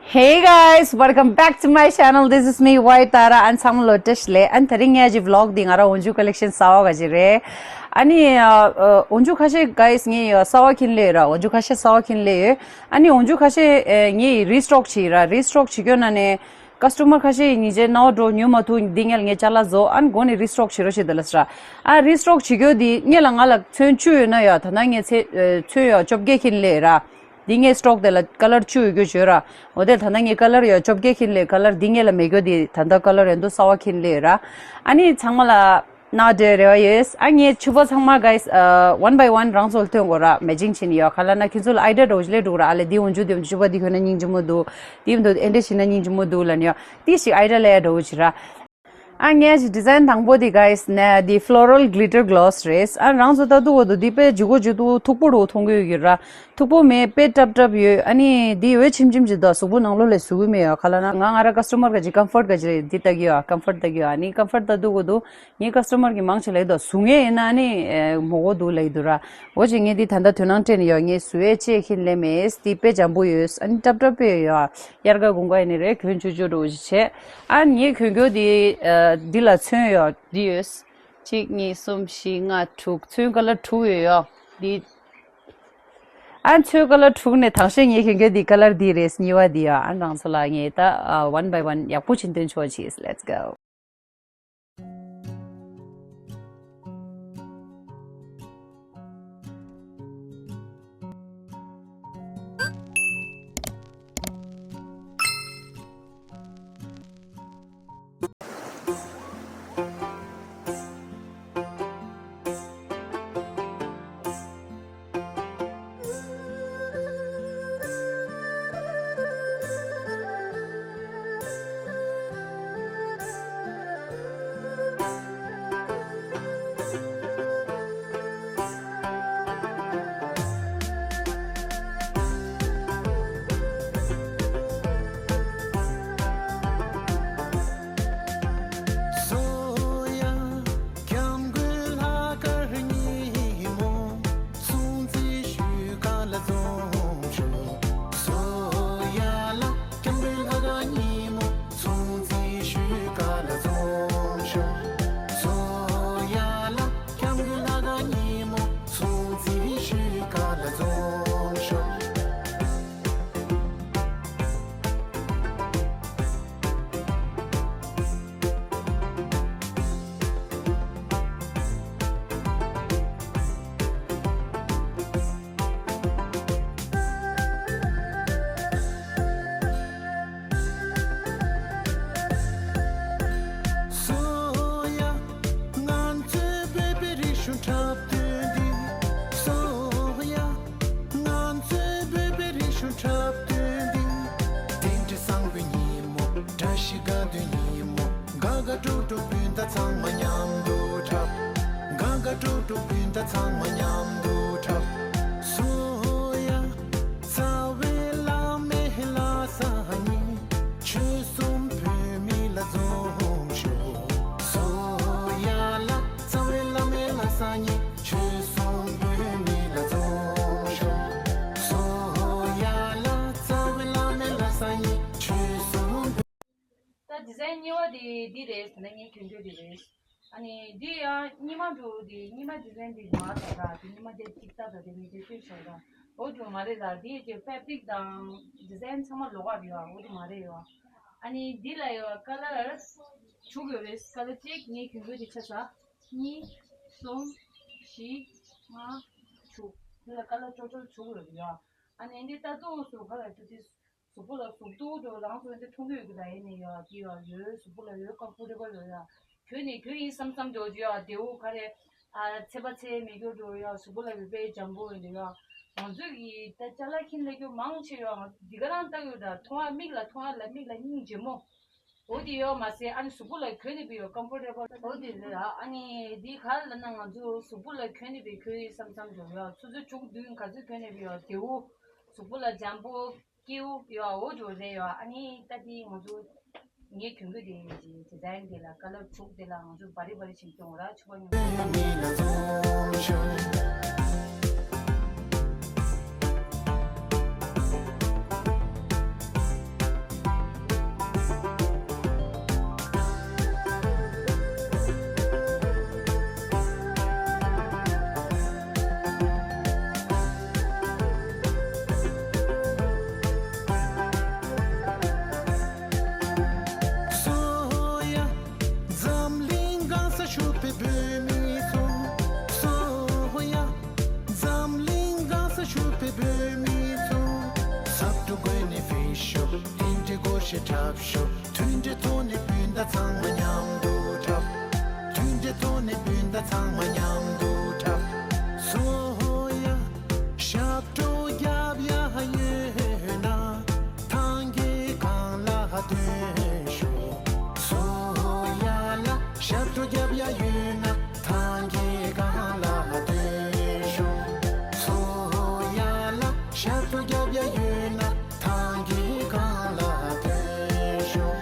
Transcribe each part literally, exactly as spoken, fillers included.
Hey guys, welcome back to my channel. This is me, White Tara, and ཚང་མ་ལ་བཀྲ་ཤིས་བདེ་ལེགས། ཨ་ནི་དེ་རིང་ངའི་གི་vlog འདི་ང་རང་འོག་འཇུག་collection གསར་པ་ག་ཅིག་རེད། ཨ་ནི་ཨ་ཨ་འོག་འཇུག་ཁ་ཤས་guys ངས་ཡོད་གསར་པ་ཁྱེར་སླེབས་ཡོད་ར། འོག་འཇུག་ཁ་ཤས་གསར་པ་ཁྱེར་སླེབས་ཡོད། ཨ་ནི་འོག་འཇུག་ཁ་ཤས་ཨ་ངས་restock བྱས་ར། restock བྱེད་རྒྱུ་ན་ནས་customer ཁ་ཤས་ཉིན་རྗེས་ནའོ་འགྲོ་ཉོ་མ་ཐུབ། འདི་ངས་ལ་ངས་ཅ་ལག་བཟོ། ཨ་ནི་འགོ་ནས་restock བྱེད་རོགས་བྱེད་དེ་ལ་ཟེར་ར། ཨ་restock བྱེད་རྒྱུ་འདི་སྔོན་ལ་ང་ལ་ཚོན་བཅུ་ཡོད་ན་ཡོད། ད་ལྟ་ངས་ཚེ་ཨ་ཚོན་ཡོད་བཅོ་བརྒྱད་ཁྱེར་སླེབས་ར། འདི་ངའི་stock དེ་ལ་colour བཅུ་ཡོད་རྒྱུ་བྱོས་ར། འོ་དེ་ད་ལྟ་ངའི་colour ཡོད་བཅོ་བརྒྱད་ཁྱེར་སླེབས། colour འདི་ངའི་ལ་མེད་རྒྱུ་འདི་ད་ལྟ་colour ཡོད་འདུག་གསར་པ་ཁྱེར་སླེབས་ར། ཨ་ནི་ཚང་མ་ལ་ནའོ་འདྲ་རེ་བ་ཡོད། ཨ་ངའི་ཕྱུ་པ་ཚང་མ་guys ཨ་one by one རང་ཚོ་ལ་སྟོན་དགོས་ར། matching བྱས་ནས་ཡོད། ག་ལ་ན་ཁྱེད་ཚོ་ལ་idea འདྲ་བོ་ཞིག་སླེབས་འགྲོ་གི་ར། ཨ་ལས་འདི་འོག་འཇུག་འདི་འོག་འཇུག་ཕྱུ་པ་འདི་གྱོན་ན་སྙིང་རྗེ་མོ་འདུག་འདི་འདུག་འདི་འདྲ་བྱས་ན་སྙིང་རྗེ་མོ་འདུག་ལབ་ནས་ཡོད། འདི་ཞིག་idea སླེབས་འདྲ་བོ་བྱེད་ར། ཨ་ངའི་design དང་པོ་དེ་guys ནས་དེ་floral glitter gloss རེད། ཨ་རང་ཚོ་ལྟ་དུས་འོ་དུ་དེ་དཔེ་ལྗིད་ཁོག་ལྗིད་ཏོག་མཐུག་པོ་རུ་མཐོང་གི་ཡོད་ཀྱི་ར། མཐུག་པོ་མེད། དཔེ་སྲབ་སྲབ་ཡོད། ཨ་ནི་དེ་འོད་ཆེམ་ཆེམ་ཅིག་འདུག་གཟུགས་པོ་ནང་ལོགས་ལ་ཟུག་གི་མེད་ཡོད། ག་ལ་ན་ང་ང་ར་customer ག་ཅིག་comfort ག་ཅིག་རེད། འདི་ལྟ་གི་ཡོད། comfort ལྟ་གི་ཡོད། ཨ་ནི་comfort ལྟ་དུས་འོ་དུ་ངའི་customer གི་མང་ཆེ་ལ་ཡོད་དོ་ཟུག་ངེས་ཡིན་ན་ཨ་ནི་མོ་གོ་འདུག་ལ་ཡོད་དུ་ར། འོ་ཅིག་ངས་འདི་ད་ལྟ་དོ་སྣང་སྤྲད་ནས་ཡོད། ངས་ཟུག་ཡས་ཅེས་ཁྱེར་སླེབས་མེད། འདི་དཔེ་འཇམ་པོ་ཡོད། ཨ་ནི་སྲབ་སྲབ་དཔེ་ཡོད། དབྱར་ཁ་དགུན་ཁ་ཡིན་ནི་རེད། གྱོན་ཆོག་ཆོག་འདྲ་བོ་ཞིག་བྱས། ཨ་ངས་གྱོན་གྱོན་འདི་ཨ་འདི་ལ་ཚོན་ཡོད་འདི་ཡོད། གཅིག་གཉིས་གསུམ་བཞི་ལྔ་དྲུག་ཚོན་ཀ་ལར་དྲུག་ཡོད་ཡོད་འདི། ཨ་ཚོན་ཀ་ལར་དྲུག་ནས་དང་ཤོས་ངས་གྱོན་གྱོན་འདི་ཀ་ལར་འདི་རེད། གཉིས་པ་འདི་ཡོད། ཨ་རང་ཚོ་ལ་ངས་ད་ཨ་one by one ཡག་པོ་ཅིག་སྟོན་ཆོག་ཅིག let's go། སོ་ཡ། སྐྱབས་མགོན་ལྷ་དཀར་ཉིན་མོ། སྲུང་བརྩི་ཞུ་ག་ལ་འཛོམས་ཤོག་སོ་ཡ་ལ་སྐྱབས་མགོན་ལྷ་དཀར་ཉིན་མོ། སྲུང་བརྩི་ཞུ་ག་ལ་འཛོམས་ཤོག་སོ་ཡ་ལ་སྐྱབས་མགོན་ལྷ་དཀར་ཉིན་མོ། སྲུང་བརྩི་ཞུ་ག་ལ་འཛོམས་ཤོག་སོ་ཡ། ང་ཚོའི་བོད་པའི་རིག་གཞུང་འཁྲབ་སྟོན་འདི། སོ་ཡ། ང་ཚོའི་བོད་པའི་རིག་གཞུང་འཁྲབ་སྟོན་འདི། དེ་འདྲའི་བཟང་པོའི་ཉིན་མོ། བཀྲ་ཤིས་དགའ་སྟོན་ཉིན་མོ། དགའ་དགའ་སྤྲོ་སྤྲོ་སྤུན་ཟླ་ཚང་མ་མཉམ་དུ་འཁྲབ། དགའ་དགའ་སྤྲོ་སྤྲོ་སྤུན་ཟླ་ཚང་མ་མཉམ་དུ་འཁྲབ། སོ་ཡ། རྩ་བའི་བླ་མའི་ལྷ་ས་ཉིད། ཆོལ་གསུམ་བོད་མི་ལ་འཛོམས་ཤོག་སོ་ཡ་ལ། རྩ་བའི་བླ་མའི་ལྷ་ས་ཉིད། ཆོལ་གསུམ་བོད་མི་ལ་འཛོམས་ཤོག་སོ་ཡ་ལ། རྩ་བའི་བླ་མའི་ལྷ་ས་ཉིད། ཆོལ་གསུམ་བོད། ད་ཌི་ཛའིན་གཉིས་པ་དེ་འདི་རེད། ད་ནི་ངས་གྱོན་རྒྱུ་དེ་རེད། ཨ་ནི་འདི་ཡང་རྙིང་མ་འདྲ་བོ་དེ། རྙིང་མ་ཌི་ཛའིན་དེ་མ་རེད་ད། དེ་རྙིང་མ་དེ་གཅིག་ལྟ་ད། དེ་ནི་དེ་ཤོད་ཤོག་ད། འོ་འདྲ་མ་རེད་ད། དེ་ཀྱི་ཕེབ་རིག་དང་ཌི་ཛའིན་ཚང་མ་ལོགས་ཀ་རེད་ཡ། འོ་འདྲ་མ་རེད་ཡ། ཨ་ནི་འདི་ལ་ཡ་ཀ་ལར་དྲུག་ཡོད་རེད། ཀ་ལར་གཅིག་ངས་གྱོན་རྒྱུ་དེ་ཆ་ས། གཉིས། གསུམ། བཞི། ལྔ། དྲུག་འདི་ལ་ཀ་ལར་ཅོ་ཅོ་དྲུག་ཡོད་རེད་ཡ། ཨ་ནི་འདི་ལྟ་དུས་སུ་ག་ལ་ཅོ་དེ། གཟུགས་པོ་ལ་ཟུག་གདུག་འགྲོ་རང་ཚོ་འདི་མཐོང་གི་ཡོད་ཀྱི་ར། ཡིན་ནའི་ཡོད་དེ་ཡོད་ཡོད། གཟུགས་པོ་ལ་ཡོད་ཀམ་ཕོར་ཊེ་བལ་ཡོད་ཡ། གྱོན་ནས་གྱོན་ཡིན་བསམ་བསམ་འགྲོ་དེ་ཡོད་དེ། འོ་ག་རེ། ཨ་ཚད་པ་ཚད་མེད་རྒྱུ་འགྲོ་ཡ། གཟུགས་པོ་ལ་ཡོད་པའི་འཇམ་པོ་ཡིན་དེ་ཡོད། ང་ཚོས་ཀྱི་ད་ཅ་ལག་ཁྱིམ་ལས་རྒྱུ་མང་ཆེ་ཡོད། འདི་ག་རང་ལྟ་ཡོད་ད། མཐོང་ཡ་མིག་ལ་མཐོང་ཡ་ལ་མིག་ལ་སྙིང་རྗེ་མོ། འོ་དེ་ཡོད་མ་ཟད་ཨ་ནི་གཟུགས་པོ་ལ་གྱོན་ནས་པའི་ཡོད་ཀམ་ཕོར་ཊེ་བལ་འོ་དེ་རེད་ཨ། ཨ་ནི་འདི་ག་ལ་ན་ང་ཚོ་གཟུགས་པོ་ལ་གྱོན་ནས་པའི་གྱོན་ཡིན་བསམ་བསམ་འགྲོ་ཡ། ཆུ་ཚོད་བཅུ་བདུན་ག་ཚོད་གྱོན་ནས་པའི་ཡོད་དེ། འོ་གཟུགས་པོ་ལ་འཇམ་པོ། སྐྱེའུ་ཡོད་ཨ། འོ་འདྲ་རེད་ཡོད་ཨ། ཨ་ནི་ད་དེ་ང་ཚོ་ངས་གྱོན་གྱི་དེ་ཌི་ཛའིན་དེ་ལ་ཀ་ལར་དྲུག་དེ་ལ་ང་ཚོ་བ་རི་བ་རི་བྱེད་ཀྱི་ཡོང་ར། ཕྱུ་པ་ཉོ། ཞེས་འཁྲབ་ཤོག་མཐུན་སྒྲིལ་ཐོག་ནས་སྤུན་ཟླ་ཚང་མ་མཉམ་དུ་འཁྲབ། མཐུན་སྒྲིལ་ཐོག་ནས་སྤུན་ཟླ་ཚང་མ་མཉམ་དུ་འཁྲབ། སོ་ཡ། ཞབས་བྲོ་རྒྱབ་ཡ་ཡོད་ན། ཐང་གའི་སྒང་ལ་ཐོན་ཤོག་སོ་ཡ་ལ། ཞབས་བྲོ་རྒྱབ་ཡ་ཡོད་ན། ཐང་གའི་སྒང་ལ་ཐོན་ཤོག་སོ་ཡ་ལ། ཞབས་བྲོ་རྒྱབ་ཡ་ཡོད་ན། ཐང་གའི་སྒང་ལ་ཐོན་ཤོག་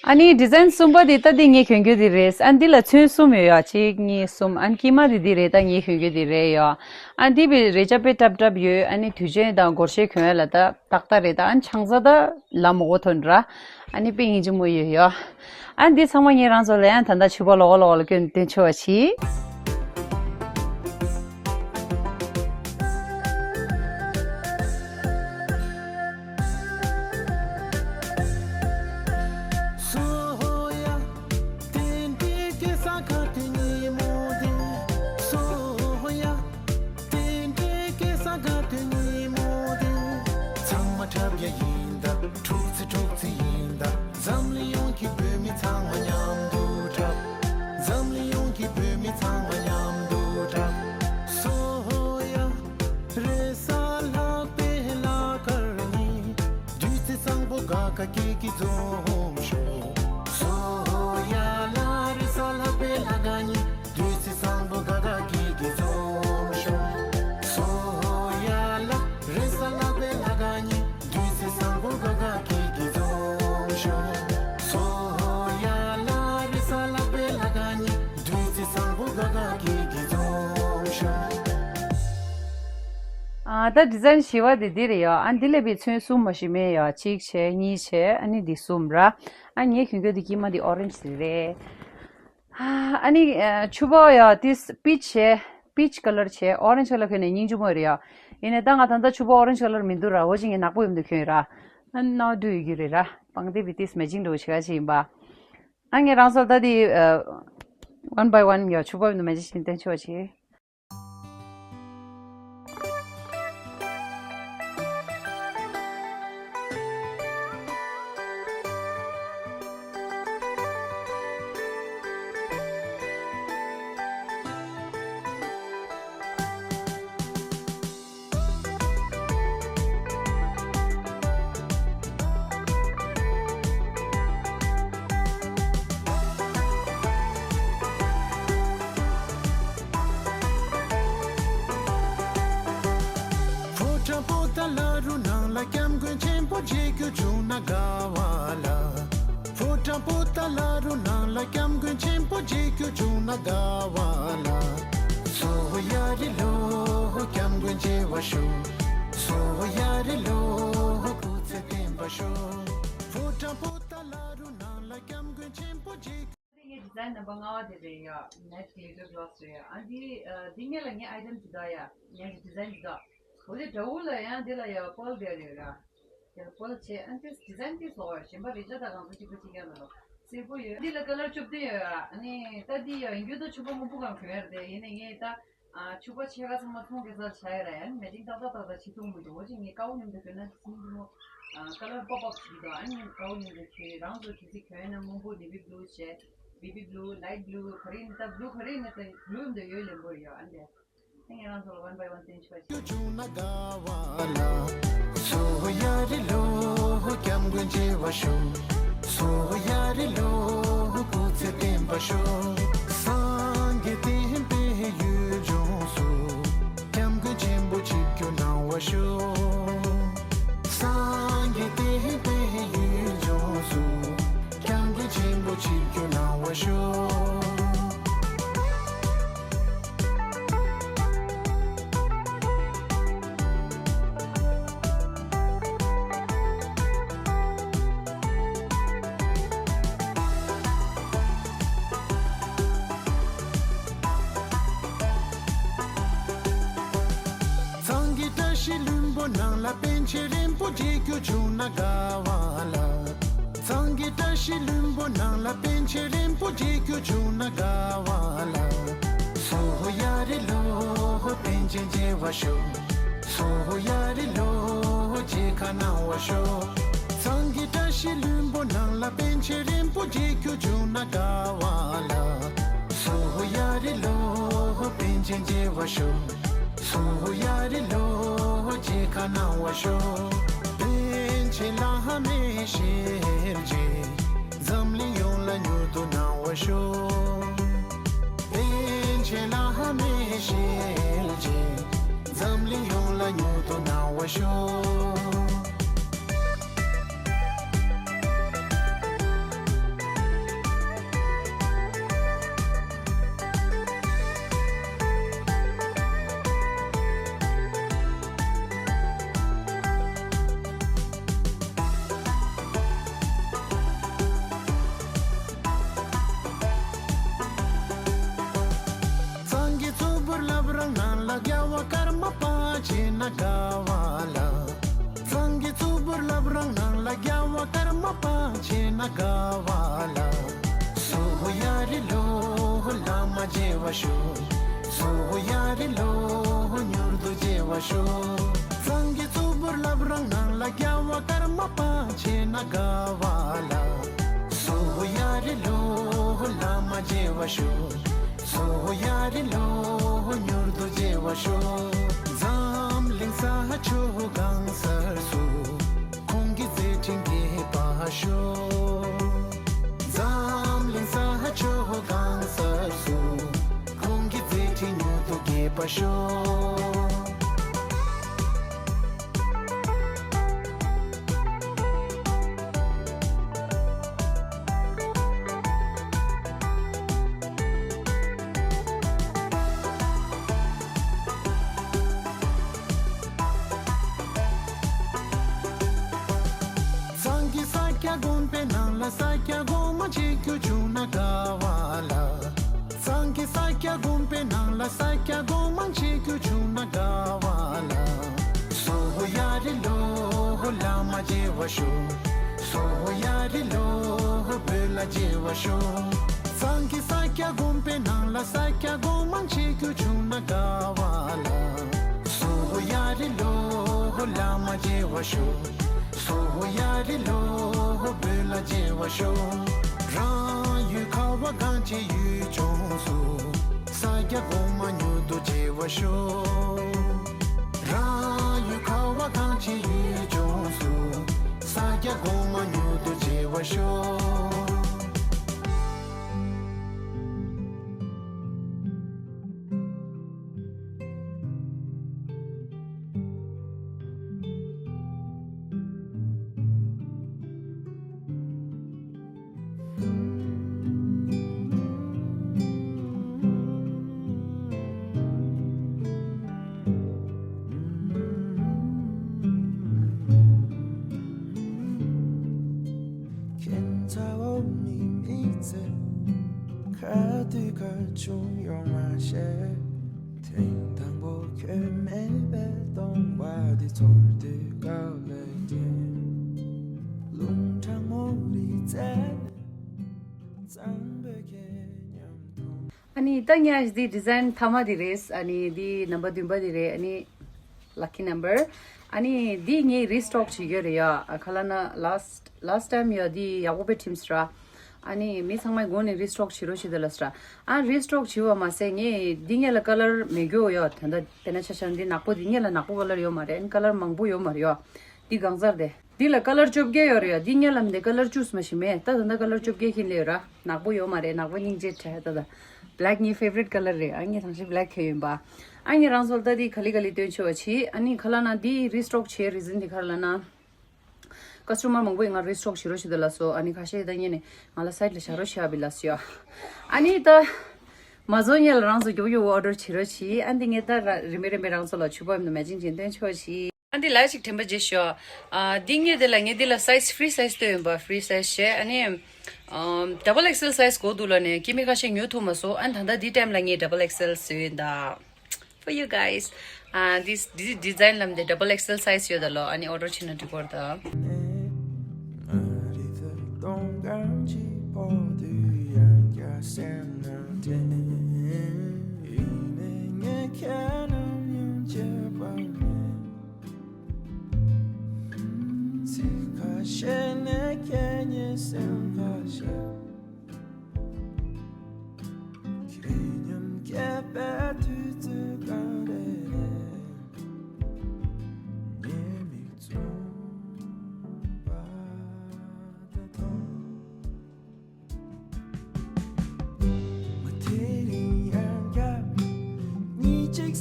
ཨ་ནི་ཌི་ཛའིན་གསུམ་པ་དེ་ད་འདི་ངས་གྱོན་རྒྱུ་དེ་རེད། ཨ་འདི་ལ་ཚོན་གསུམ་ཡོད་ཡ། གཅིག་གཉིས་གསུམ། ཨ་ནི་དཀྱིལ་མ་དེ་འདི་རེད། ད་ངས་གྱོན་རྒྱུ་དེ་རེད་ཡ། ཨ་འདི་བི་རེ་ཅ་པེ་ཏབ་ཏབ་ཡོད། ཨ་ནི་དུས་ཆེན་དང་སྒོར་གཞས་གྱོན་ཡ་ལ་ད་ཏག་ཏག་རེད། ད་ཨ་ནི་ཆང་ས་ད་ལ་མོ་གོ་ཐོན་ར། ཨ་ནི་དཔེ་སྙིང་རྗེ་མོ་ཡོད་ཡ། ཨ་འདི་ཚང་མ་ངས་རང་ཚོ་ལ་ཡང་ད་ལྟ་ཕྱུ་པ་ལོག་ལོག་ལ་སྐྱོན་བསྟན་ཆོག་པ་གྱིས། སོ་ཡ། དེ་འདྲའི་སྐྱེ་ས་ག་དུས་ཉིན་མོ་དེ། སོ་ཡ། དེ་འདྲའི་སྐྱེ་ས་ག་དུས་ཉིན་མོ་དེ། ཚང་མ་འཁྲབ་ཡ་ཡིན་ད། འཁྲུག་རྩིས་འཁྲུག་རྩིས་ཡིན་ད། འཛམ་གླིང་ཡོངས་ཀྱི་བོད་མི་ཚང་མ་མཉམ་དུ་འཁྲབ། འཛམ་གླིང་ཡོངས་ཀྱི་བོད་མི་ཚང་མ་མཉམ་དུ་འཁྲབ། སོ་ཡ། རེས་གཟའ་ལྷག་པའི་ལྷག་དཀར་ཉིན། བདུད་རྩི་བཟང་པོ་དགའ་དགའ་སྐྱིད་སྐྱིད་འཛོམས་ཤོག་སོ་ཡ་ལ། རེས་གཟའ་ལྷག་པའི་ལྷག་དཀར་ཉིན། བདུད་རྩི་བཟང་པོ་དགའ་དགའ་སྐྱིད་སྐྱིད་འཛོམས་ཤོག་སོ་ཡ་ལ། རེས་གཟའ་ལྷག་པའི་ལྷག་དཀར་ཉིན། བདུད་རྩི་བཟང་པོ་དགའ་དགའ་སྐྱིད་སྐྱིད་འཛོམས་ཤོག་སོ་ཡ་ལ། རེས་གཟའ་ལྷག་པའི་ལྷག་དཀར་ཉིན། བདུད་རྩི་བཟང་པོ་དགའ་དགའ་སྐྱིད་སྐྱིད་འཛོམས་ཤོག་ཨ་ད་ཌི་ཛའིན་བཞི་པ་དེ་འདི་རེད་ཡ། ཨ་འདི་ལ་བི་ཚོན་གསུམ་མ་ཞིག་མེད་ཡ། གཅིག་བྱས། གཉིས་བྱས། ཨ་ནི་འདི་གསུམ་ར། ཨ་ངས་གྱོན་རྒྱུ་དེ་དཀྱིལ་མ་དེ་ཨོ་རེན་ཇི་དེ་རེད། ཨ་ནི་ཕྱུ་པ་ཡ་དེ་པིཆ་བྱས། པིཆ་ཀ་ལར་བྱས། ཨོ་རེན་ཇི་ཀ་ལར་གྱོན་ནས་སྙིང་རྗེ་མོ་རེད་ཡ། ཡིན་ནའི་ད་ང་ད་ལྟ་ཕྱུ་པ་ཨོ་རེན་ཇི་ཀ་ལར་མི་འདུག་ར། འོ་ཅིག་ངས་ནག་པོ་ཡོད་མདོག་གྱོན་ཡོད་ར། ཨ་ནའོ་ཌུ་ཡོད་རྒྱུ་རེད་ར། པང་གདན་བི་དེ་མེ་ཅིང་འདྲ་བོ་བྱེད་ག་ཅིག་ཡིན་པ། ཨ་ངས་རང་ཚོར་ད་དེ་ཨ་ཝན་བྷའི་ཝན་ཡ་ཕྱུ་པ་ཡོད་མདོག་མེ་ཅིང་བྱས་ནས་བསྟན་ཆོག་ཅིག་ཕོ་བྲང་པོ་ཏཱ་ལ་རུ་ནང་ལ་སྐྱབས་མགོན་ཆེན་པོ་མཇལ་རྒྱུ་བྱུང་ན་དགའ་བ་ལ། ཕོ་བྲང་པོ་ཏཱ་ལ་རུ་ནང་ལ་སྐྱབས་མགོན་ཆེན་པོ་མཇལ་རྒྱུ་བྱུང་ན་དགའ་བ་ལ། སོ་ཡ་རི་ལོ་སྐྱབས་མགོན་མཇལ་བར་ཤོག་སོ་ཡ་རི་ལོ་སྐུ་ཚེ་བརྟན་པར་ཤོག་ཕོ་བྲང་པོ་ཏཱ་ལ་རུ་ནང་ལ་སྐྱབས་མགོན་ཆེན་པོ་མཇལ། འདི་ངའི་ཌི་ཛའིན་ནམ་བར་ལྔ་པ་དེ་རེད་ཡ། ནེཊ་གི་ལི་ཊར་གྷ་ལ་སི་རེད་ཡ། ཨ་འདི་ཨ་འདི་སྔོན་ལ་ངའི་ཨའི་ཊེམ་དེ་དག་ཡ། ངའི་ཌི་ཛའིན་དེ་དག་འོ་དེ་དགྲ་བོ་ལ་ཡང་འདི་ལ་ཡ་པརལ་དེ་རེད་ར། དེ་ལ་པརལ་བྱས། ཨ་འདི་ཌི་ཛའིན་དེ་བཟོ་བ་གཞན་པ་རེད་ཆ་ད་གང་ཚོ་གཅིག་པ་གཅིག་རྐྱང་རེད་ལོ། སེར་པོ་ཡོད། འདི་ལ་ཀ་ལར་བཅུ་བདུན་ཡོད་ར། ཨ་ནི་ད་འདི་ཡ་ཡིན་རྒྱུ་ད་ཕྱུ་པ་སྔོན་པོ་གང་གྱོན་ཡ་རེད་དེ། ཡིན་ནའི་ངས་ད་ཨ་ཕྱུ་པ་ཕྱེད་ཀ་ཚང་མ་ཚོང་ཁེ་སར་ཆགས་ཡ་ར། ཡང་མེ་ཅིང་ཏག་ཏག་ཏག་ཏག་བྱེད་ཐུབ་མི་འདུག་འོ་ཅིག་ངས་དཀར་པོ་མཉམ་དུ་གྱོན་ན་སྙིང་རྗེ་མོ། ཨ་ཀ་ལར་པོབ་ཨབ་བྱེད་ཀྱི་འདུག་ཨ་ནི་དཀར་པོ་མཉམ་དུ་གྱོན། རང་ཚོ་གལ་སྲིད་གྱོན་ཡོད་ན་སྔོན་པོ་ནེ་བི་བྷུ་བྱས། བེ་བི་བྷུ། ལའིཊ་བྷུ། ག་རེ་ཡིན་ད་བྷུ། ག་རེ་ཡིན་ན་ད་བྷུ་མཉམ་དུ་ཡོད་ལེན་པོ་ཡོད། ཨ་འདི་ཨ་ནི་རང་ཚོ་ལ་ཝན་བྷའི་ཝན་བསྟན་ཆོག་ཅིག་སོ་ཡ་རི་ལོ་སྐྱབས་མགོན་མཇལ་བར་ཤོག་སོ་ཡ་རི་ལོ་སྐུ་ཚེ་བརྟན་པར་ཤོག་སངས་རྒྱས་བསྟན་པའི་ཡུལ་ལྗོངས་སུ། སྐྱབས་མགོན་ཆེན་པོ་ཆིབས་བསྒྱུར་གནང་བར་ཤོག་སངས་རྒྱས་བསྟན་པའི་ཡུལ་ལྗོངས་སུ། སྐྱབས་མགོན་ཆེན་པོ་ཆིབས་བསྒྱུར་གནང་བར་ཤོག་གཙང་གི་བཀྲ་ཤིས་ལྷུན་པོ་ནང་ལ་པཎ་ཆེན་རིན་པོ་ཆེ་མཇལ་རྒྱུ་བྱུང་ན་དགའ་བ་ལ། གཙང་གི་བཀྲ་ཤིས་ལྷུན་པོ་ནང་ལ་པཎ་ཆེན་རིན་པོ་ཆེ་མཇལ་རྒྱུ། ཤོག་སོ་ཡ་རི་ལོ་རྗེ་ཁ་ནང་བ་ཤོག་སངས་རྒྱས་བཀྲ་ཤིས་ལྷུན་པོ་ནང་ལ་པཎ་ཆེན་རིན་པོ་ཆེ་ཁྱོད་བྱུང་ན་དགའ་བ་ལ། སོ་ཡ་རི་ལོ་པཎ་ཆེན་མཇལ་བ་ཤོག་སོ་ཡ་རི་ལོ་རྗེ་ཁ་ནང་བ་ཤོག་པཎ་ཆེན་བླ་མའི་ཞལ་མཇལ། འཛམ་གླིང་ཡོངས་ལ་མྱུར་དུ་གནང་བ་ཤོག་པཎ་ཆེན་བླ་མའི་ཞལ་མཇལ། འཛམ་གླིང་ཡོངས་ལ་མྱུར་དུ་གནང་བ་ཤོག་སངས་རྒྱས་གཙུག་པུར་བླ་བྲང་ནང་ལ་རྒྱལ་བ་ཀརྨ་པ་མཇལ་ན་དགའ་བ་ལ། སངས་རྒྱས་གཙུག་པུར་བླ་བྲང་ནང་ལ་རྒྱལ་བ་ཀརྨ་པ་མཇལ་ན་དགའ་བ་ལ། སོ་ཡ་རི་ལོ་བླ་མ་མཇལ་བ་ཤོག་སོ་ཡ་རི་ལོ་མྱུར་དུ་མཇལ་བ་ཤོག་སངས་རྒྱས་གཙུག་པུར་བླ་བྲང་ནང་ལ་རྒྱལ་བ་ཀརྨ་པ་མཇལ་ན་དགའ་བ་ལ། སོ་ཡ་རི་ལོ་བླ་མ་མཇལ་བ་ཤོག་སོ་ཡ་རི་ལོ་མྱུར་དུ་མཇལ་བ་ཤོག་འཛམ་གླིང་ས་ཕྱོགས་གང་སར་སུ། ཁོང་གི་མཛད་འཕྲིན་རྒྱས་པ་ཤོག་འཛམ་གླིང་ས་ཕྱོགས་གང་སར་སུ། ཁོང་གི་མཛད་འཕྲིན་མྱུར་དུ་རྒྱས་པ་ཤོག་སངས་རྒྱས་ས་སྐྱ་དགོན་པའི་ནང་ལ་ས་སྐྱ་གོང་མ་མཇལ་རྒྱུ་བྱུང་ན་དགའ་བ་ལ། སངས་རྒྱས་ས་སྐྱ་དགོན་པའི་ནང་ལ་ས་སྐྱ་གོང་མ་མཇལ་རྒྱུ་བྱུང་ན་དགའ་བ་ལ། སོ་ཡ་རི་ལོ་བླ་མ་མཇལ་བ་ཤོག་སོ་ཡ་རི་ལོ་བོད་ལ་མཇལ་བ་ཤོག་སངས་རྒྱས་ས་སྐྱ་དགོན་པའི་ནང་ལ་ས་སྐྱ་གོང་མ་མཇལ་རྒྱུ་བྱུང་ན་དགའ་བ་ལ། སོ་ཡ་རི་ལོ་བླ་མ་མཇལ་བ་ཤོག་སོ་ཡ་རི་ལོ་བོད་ལ་མཇལ་བ་ཤོག་རང་ཡུལ་ཁ་བ་གངས་ཅན་ཡུལ་ལྗོངས་སུ། ས་སྐྱ་གོང་མ་མྱུར་དུ་མཇལ་བ་ཤོག་རང་ཡུལ་ཁ་བ་གངས་ཅན་ཡུལ་ལྗོངས་སུ། ས་སྐྱ་གོང་མ་མྱུར་དུ་མཇལ་བ་ཤོག་ཁྱེད་ཚ་བོ་མི་མི་ཚེ་ཁ་དུས་ཁ་ཆུང་ཡོང་མ་ཤེས། ཐེངས་དང་པོ་ཁྱོད་མེད་པའི་སྟོང་པ་འདི་ཚོར་དུས་དགའ་བའི་རྐྱེན། རླུང་གྲང་མོ་རི་རྩེ་ནས་གཙང་པོའི་ཁྱེད་མཉམ་མཐོང་། ཨ་ནི་ད་ངས་འདི་ཌི་ཛའིན་མཐའ་མ་འདི་རེད། ཨ་ནི་འདི་ནམ་པར་བདུན་པ་འདི་རེད། ཨ་ནི་lucky number། ཨ་ནི་འདི་ངས་རི་སི་ཊོག་བྱེད་ཀྱི་ཡོད་རེད་ཡ། ཨ་ག་ལབ་ན་last last time ཡ་འདི་ཡག་པོ་དཔེ་ཁྲིམས་ར། ཨ་ནི་མི་ཚང་མའི་མགོ་ནས་རི་སི་ཊོག་བྱེད་རོགས་བྱེད་དེ་ལབ་སོང་ར། ཨ་རི་སི་ཊོག་བྱེད་པ་མ་ཟད་ངས་འདི་ངས་ལ་ཀ་ལར་མེད་རྒྱུ་ཡོད། ད་ལྟ་དཔེར་ན་ཆ་བཞག་ན་འདི་ནག་པོ་འདི་ངས་ལ་ནག་པོ་ཀ་ལར་ཡོད་མ་རེད། ཨ་ནི་ཀ་ལར་མང་པོ་ཡོད་མ་རེད་ཡོད། འདི་གང་ཟག་རེད། འདི་ལ་ཀ་ལར་བཅོ་བརྒྱད་ཡོད་རེད་ཡ། འདི་ངས་ལ་མི་འདི་ཀ་ལར་བཅུ་ཙམ་ཞིག་མེད། ད་ད་ལྟ་ཀ་ལར་བཅོ་བརྒྱད་ཁྱེར་སླེབས་ཡོད་ར། ནག་པོ་ཡོད་མ་རེད། ནག་པོ་སྙིང་རྗེ་ཁྲལ་ད་ད། བྷེ་ལེག་ངའི་ཕེ་ཝ་རིཊ་ཀ་ལར་རེད། ཨ་ངས་ཐང་ཤིང་བྷེ་ལེག་ཁྱེར་ཡིན་པ། ཨ་ངས་རང་ཚོ་ལ་ད་འདི་ག་ལེ་ག་ལེ་སྟོན་ཆོག་པ་བྱེད། ཨ་ནི་ག་ལབ་ན་འདི་རི་སི་ཊོག་བྱེད་རི་ཛན་འདི་ག་རེ་ལབ་ན། ཀ་སི་ཊོ་མར་མང་པོས་ང་རི་སི་ཊོག་བྱེད་རོགས་བྱེད་དེ་ལབ་སོང་། ཨ་ནི་ཁ་ཤས་ད་ངས་ནས་ང་ལ་སའིཊ་ལ་བཞག་རོགས་བྱེད་ཨ་བི་ལབ་སོང་ཡ། ཨ་ནི་ད་མ་བཟོ་ཉེ་ལ་རང་ཚོ་མགྱོགས་མགྱོགས་ཨོ་ཌར་བྱེད་རོགས་བྱེད། ཨ་འདི་ངས་ད་ར་རིན་མེད་རིན་མེད་རང་ཚོ་ལ་ཕྱུ་པ་ཡིན་ན་མེ་ཅིང་ཅིང་སྟོན་ཆོག་པ་བྱེད། ཨ་འདི་ལ་ཅིག་དྲན་པ་བརྗེད་ཤོག་ཨ་འདི་ངས་འདི་ལ་ངས་འདི་ལ་སའི་ཛི་ཕི་རི་སའི་ཛི་སྟོན་ཡིན་པ། ཕི་རི་སའི་ཛི་བྱས། ཨ་ནི་ཨམ་ཌབ་བལ་ཨེག་སི་ཨེལ་སའི་ཛི་དགོས་འདུག་ལབ་ནས་སྐྱེ་དམན་ཁ་ཤས་ཉོ་ཐུབ་མ་སོང་། ཨ་ནི་ད་ལྟ་འདི་ཊའིམ་ལ་ངས་ཌབ་བལ་ཨེག་སི་ཨེལ་བཟོས་ཡིན་ད། For you guys. ཨ་འདི་འདི་ཌི་ཛའིན་ལབ་འདི་ཌབ་བལ་ཨེག་སི་ཨེལ་སའི་ཛི་ཡོད་ད་ལོ། ཨ་ནི་ཨོ་ཌར་བྱེད་ན་འགྲིག་གི་རེད་ད།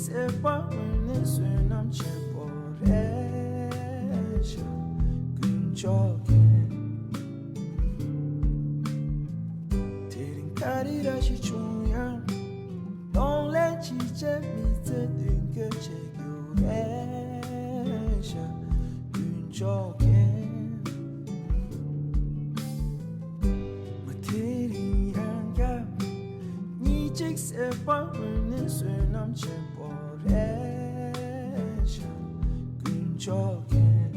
སེམས་པ་ནི་བསོད་ནམས་ཆེན་པོ་རེད་ཤག་ཀུན་མཆོག་མཁྱེན། དེ་རིང་ག་རེ་ར་ཞིག་བྱུང་ཡང་། གདོང་ལེན་བྱེད་ཆེད་མི་ཚེ་མདུན་སྐྱོད་བྱེད་རྒྱུ་རེད་ཤག་ཀུན་མཆོག་མཁྱེན། ང་དེ་རིང་ཡང་བསྐྱར། ཉིན་གཅིག་སེམས་པ་ནི་བསོད་ནམས་ཆེན་པོ་རེད་ཤག་ཀུན་མཆོག་མཁྱེན།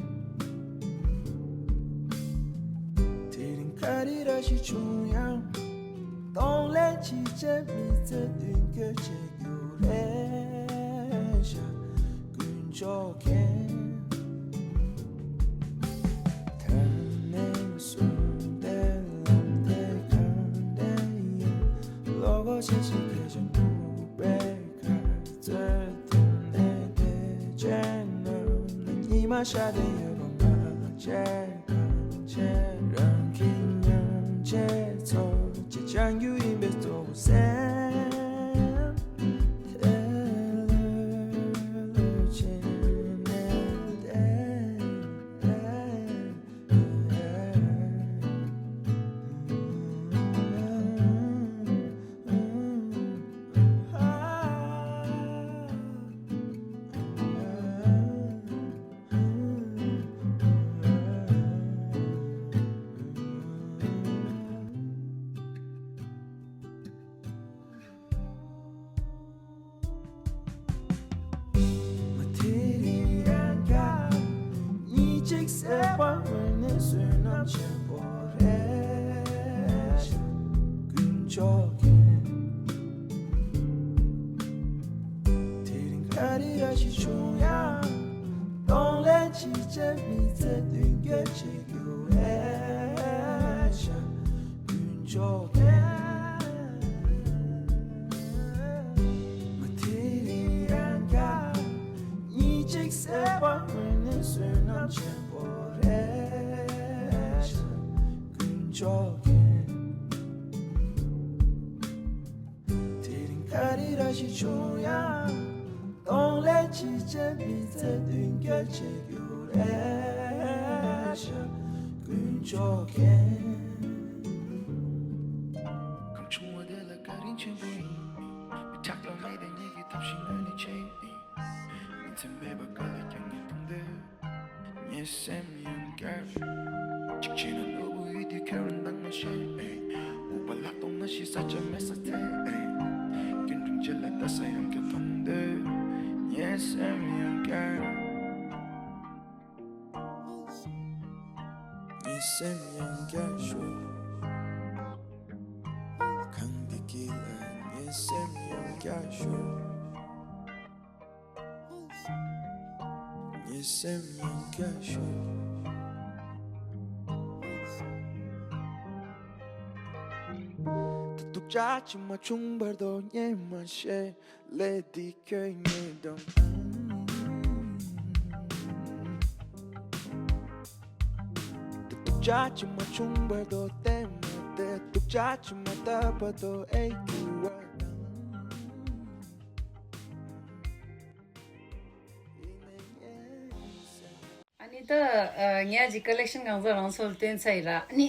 དེ་རིང་ག་རེ་ར་ཞིག་བྱུང་ཡང་། གདོང་ལེན་བྱེད་ཆེད་མི་ཚེ་མདུན་སྐྱོད་བྱེད་རྒྱུ་རེད་ཤག་ཀུན་མཆོག་མཁྱེན། ད་ནས་བཟུང་སྟེ་ལམ་དེ་གང་དེ་ཡིན། བློ་ཁོག་ཆེ་ཞིག་གིས་ཀྱང་འགྲུབ་པའི་ཁ་རྩོད་དེ་ནས་དེ་བྱས་ན། ཉི་མ་ཤར་དེ་ཡོད་པ་མ་བྱས། གང་བྱས་རང་གི་མཉམ་བྱས་ཚོ་ཅི་བྱ་རྒྱུ་ཡིན་པའི་གཙོ་བོ་སེམས་དེ་ལ་ལོས་བྱས་ནས་བསྡད། མ་དེ་རིང་ཡང་བསྐྱར། ཉིན་གཅིག་སེམས་པ་ནི་བསོད་ནམས་ཆེན་པོ་རེད་ཤག་ཀུན་མཆོག་མཁྱེན། དེ་རིང་ག་རེ་ར་ཞིག་བྱུང་ཡང་། གདོང་ལེན་བྱེད་ཆེད་མི་ཚེ་མདུན་སྐྱོད་བྱེད་རྒྱུ་རེད་ཤག་ཀུན་མཆོག་མཁྱེན། ང་དེ་རིང་ཡང་བསྐྱར། ཉིན་གཅིག་སེམས་པ་ནི་བསོད་ནམས་ཆེན་པོ་རེད་ཤག་ཀུན་མཆོག་མཁྱེན། དེ་རིང་ག་རེ་ར་ཞིག་བྱུང་ཡང་། གདོང་ལེན་བྱེད་ཆེད་མི་ཚེ་མདུན་སྐྱོད་བྱེད་རྒྱུ་རེད་ཤག་ཀུན་མཆོག་མཁྱེན། གང་བྱུང་བ་དེ་ལ་བཀའ་དྲིན་ཆེན་པོ་ཡིན། མི་ཁྲག་དང་མེ་དང་ཉིད་ཀྱི་ཐབས་ཤིག་ནོར་ནི་ཆེ་ཡིན། ཉིན་མཚན་མེད་པར་དཀའ་ལས་ཀྱང་ངས་གཏོང་འདོད། ངའི་སེམས་ཡང་བསྐྱར། གཅིག་བྱས་ན་ནོར་བུ་ཡུལ་དུས་ཁེར་བདག་མ་བྱེད། དབུགས་པ་ལྷག་མཐོང་ན་ཞིག་ས་ཆ་མེད་ས་ཐད། རྒྱུན་རིང་བྱེད་ལ་ལྟ་ས་ཡང་བསྐྱར་མཐོང་འདོད། ངའི་སེམས་ཡང་བསྐྱར། ངའི་སེམས་ཡང་བསྐྱར་ཞུ། གང་འདི་གི་ལ་ངའི་སེམས་ཡང་བསྐྱར་ཞུ། ངའི་སེམས་ཡང་བསྐྱར་ཞུ། ད་སྡུག་ཅག་ཅིག་མ་བྱུང་བར་དུ་ཉན་མ་ཤེས། ལས་འདི་ཁྱོད་ཉིད་དང་། ད་སྡུག་ཅག་ཅིག་མ་བྱུང་བར་དུ་བསྟན་མ་བསྡད། སྡུག་ཅག་ཅིག་མ་བཏབ་བར་དུ་ཨེ་གྱུར་བ་དང་། ཨ་ནི་ད་ཨ་ངས་ཅིག་ཀོ་ལེག་ཤན་གང་ཚོད་རང་ཚོར་སྟོན་ཚར་ཡིན་ར། ཨ་ནི་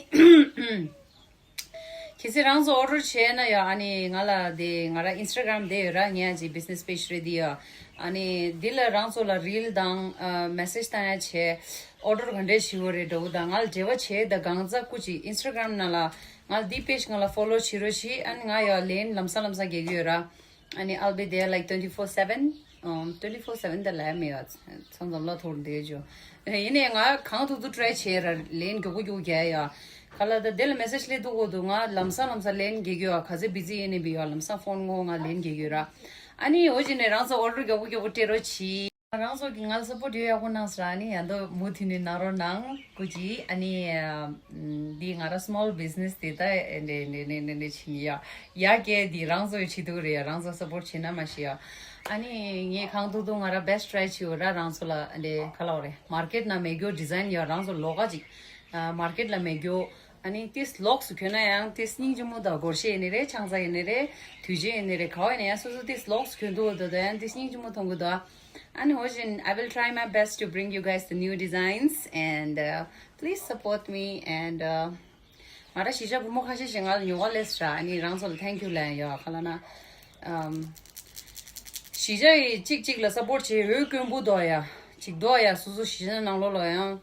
གལ་སྲིད་རང་ཚོ་ཨོ་ཌར་བྱས་ན་ཡང་ཨ་ནི་ང་ལ་དེ་ང་ར་ཨིན་སི་ཊ་གྷ་རམ་དེ་ཡོད་ར། ངས་ཅིག་བི་ཛི་ནེ་སི་པེ་ཇི་རེད་དེ་ཡོད། ཨ་ནི་དེ་ལ་རང་ཚོ་ལ་རིལ་དང་ཨ་མེ་སེ་ཇི་བཏང་ཡ་བྱས། ཨོ་ཌར་ག་འདྲས་བྱེད་དགོས་རེད་འདྲ་བོ་དང་ང་ལ་འབྲེལ་བ་བྱས། ད་གང་ཚ་སྐུ་ཅིག་ཨིན་སི་ཊ་གྷ་རམ་ནང་ལ་ང་ལ་དེ་པེ་ཇི་ང་ལ་ཕོ་ལོ་བྱེད་རོགས་བྱེད། ཨ་ནི་ང་ཡང་ལན་ལམ་སང་ལམ་སང་རྒྱག་གི་ཡོད་ར། ཨ་ནི་I'll be there like twenty four seven. Um, twenty four seven ད་ལབ་མི་ཡོད། མཚམས་མཚམས་གླ་མཐོ་རུ་འདེད་བྱོས། ཡིན་ནའི་ང་གང་ཐུབ་ཐུབ་ཊ་རའི་བྱས་ར། ལན་མགྱོགས་པོ་མགྱོགས་པོ་རྒྱག་ཡ། ག་ལ་ད་དེ་ལ་མེ་སེ་ཇི་སླེབས་འདུག་གོ་འདུག་ང་ལམ་སང་ལམ་སང་ལན་རྒྱག་གི་ཡོད། ག་ཚོད་བི་ཛི་ཡིན་ནའི་བི་ཡོད། ལམ་སང་ཕོན་ངོ་ང་ལན་རྒྱག་གི་ཡོད་ར། ཨ་ནི་འོ་ཅི་ནས་རང་ཚོ་ཨོ་ཌར་མགྱོགས་པོ་མགྱོགས་པོ་སྤྲད་རོགས་གྱིས། རང་ཚོ་གི་ང་ལ་སཔོར་ཊ་ཡོད་ཡག་པོ་གནང་ཟེར། ཨ་ནི་ཡ་ད་མུ་མཐུད་ནས་གནང་རོགས་གནང་སྐུ་མཁྱེན། ཨ་ནི་འདི་ང་ར་སི་མོལ་བི་ཛི་ནེ་སི་དེ་ད་འདྲ་འདྲ་བྱེད་ཡ། ཡ་གི་འདི་རང་ཚོ་ཡི་བྱེད་འདུག་རེད་ཡ། རང་ཚོ་སཔོར་ཊ་བྱེད་ན་མ་ཤེས་ཡ། ཨ་ནི་ངས་གང་ཐུབ་ཐུབ་ང་ར་བེ་སི་ཊི་ཊ་རའི་བྱེད་ཡོད་ར། རང་ཚོ་ལ་འདི་ག་ལབ་རེད། མར་ཀེཊ་ནང་མེད་རྒྱུ་ཌི་ཛའིན་ཡོད། རང་ཚོ་ལོགས་ཀ་ཅིག་མར་ཀེཊ་ལ་མེད་རྒྱུ། ཨ་ནི་ཏིས་ལོགས་སུ་གྱོན་ན་ཡང་ཏིས་སྙིང་རྗེ་མོ་དང་སྒོར་གཞས་ཡིན་ནི་རེད། ཆང་ས་ཡིན་ནི་རེད། དུས་ཆེན་ཡིན་ནི་རེད། ག་བ་ཡིན་ན་ཡང་སོ་སོ་ཏིས་ལོགས་སུ་གྱོན་འདུག་འདུག་ཡང་ཏིས་སྙིང་རྗེ་མོ་མཐོང་གི་འདུག་ཨ་ནི་འོ་བཞིན། I will try my best to bring you guys the new designs and uh, please support me and uh, ང་ར་གཞིས་ཆགས་བུ་མོ་ཁ་ཤས་ཤིག་ང་ལ་ཉོ་ག་སླེབས་ར། ཨ་ནི་རང་ཚོ་ལ་thank you ལན་ཡོད་ག་ལ་ན། ཨམ། གཞིས་ཆགས་ཡི་གཅིག་གཅིག་ལ་སབ་པོར་བྱེད་འོས་དཀོན་པོ་འདུག་ཡ། གཅིག་འདུག་ཡ། སོ་སོ་གཞིས་ཆགས་ནང་ལོགས་ལ་ཡང་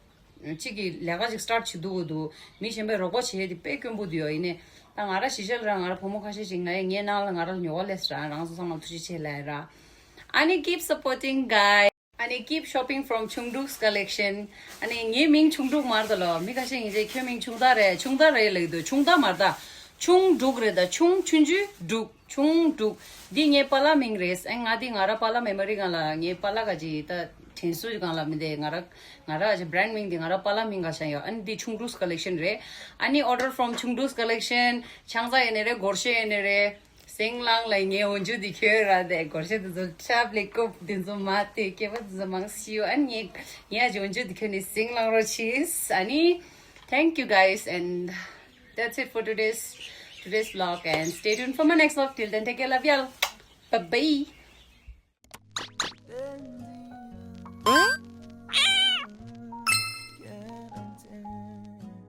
གཅིག་གི་ལས་ཀ་ཅིག་སི་ཊར་བྱེད་འདུག་གོ་འདུག་མི་གཞན་པས་རོགས་པ་བྱེད་ཡས་དེ་དཔེ་དཀོན་པོ་འདུག་ཡོད། ཡིན་ནའི་ད་ང་ར་གཞིས་ཆགས་ལ་ར་ང་ར་བུ་མོ་ཁ་ཤས་ཤིག་ང་ཡི་ངའི་ནང་ལ་ང་ར་ལ་ཉོ་ག་སླེབས་ར། རང་ཚོ་ཚང་མ་ཐུགས་རྗེ་ཆེ་ལན་ར། ཨ་ནི་keep supporting guys. ཨ་ནི་keep shopping from Chungduk's collection. ཨ་ནི་ངའི་མིང་ཆུང་འབྲུག་མ་རེད་ལོ། མི་ཁ་ཤས་ཡིན་ཚེ་ཁྱོད་མིང་ཆུང་ཐག་རེད། ཆུང་ཐག་རེད་ལབ་ཀྱི་འདུག་ཆུང་ཐག་མ་རེད་ད། ཆུང་འབྲུག་རེད་ད། ཆུང་ཆུང་ཆུང་འབྲུག་ཆུང་འབྲུག་འདི་ངའི་པཱ་ལགས་མིང་རེད། ཨ་ང་འདི་ང་ར་པཱ་ལགས་མེ་མོ་རི་སྒང་ལ་ངའི་པཱ་ལགས་ག་ཅི་ད་དྲན་གསོའི་སྒང་ལ་མི་འདི་ང་ར་ང་ར་ཅི་བྷ་རེན་ཌི་མིང་འདི་ང་ར་པཱ་ལགས་མིང་ག་ཤ་ཡོད། ཨ་ནི་འདི་ཆུང་འབྲུག་collection རེད། ཨ་ནི་order from Chungduk's collection. ཆང་ས་ཡིན་ནི་རེད། སྒོར་གཞས་ཡིན་ནི་རེད། སེང་གླང་ལ་ངའི་འོན་ཆུ་འདི་ཁྱོད་ར་དེ་སྒོར་གཞས་དེ་ཚོ་ཁྲབ་ལེ་ཀོབ་དེ་ཚོ་མ་དེ་སྐྱེ་བ་དེ་ཚོ་མང་སི་ཡོ། ཨ་ནི་ངའི་ངའི་ཨ་ཅི་འོན་ཆུ་འདི་ཁྱོད་ནི་སེང་གླང་རོ་ཆིས། ཨ་ནི། Thank you guys and that's it for today's today's vlog and stay tuned for my next vlog. Till then, take care, love y'all. Bye bye.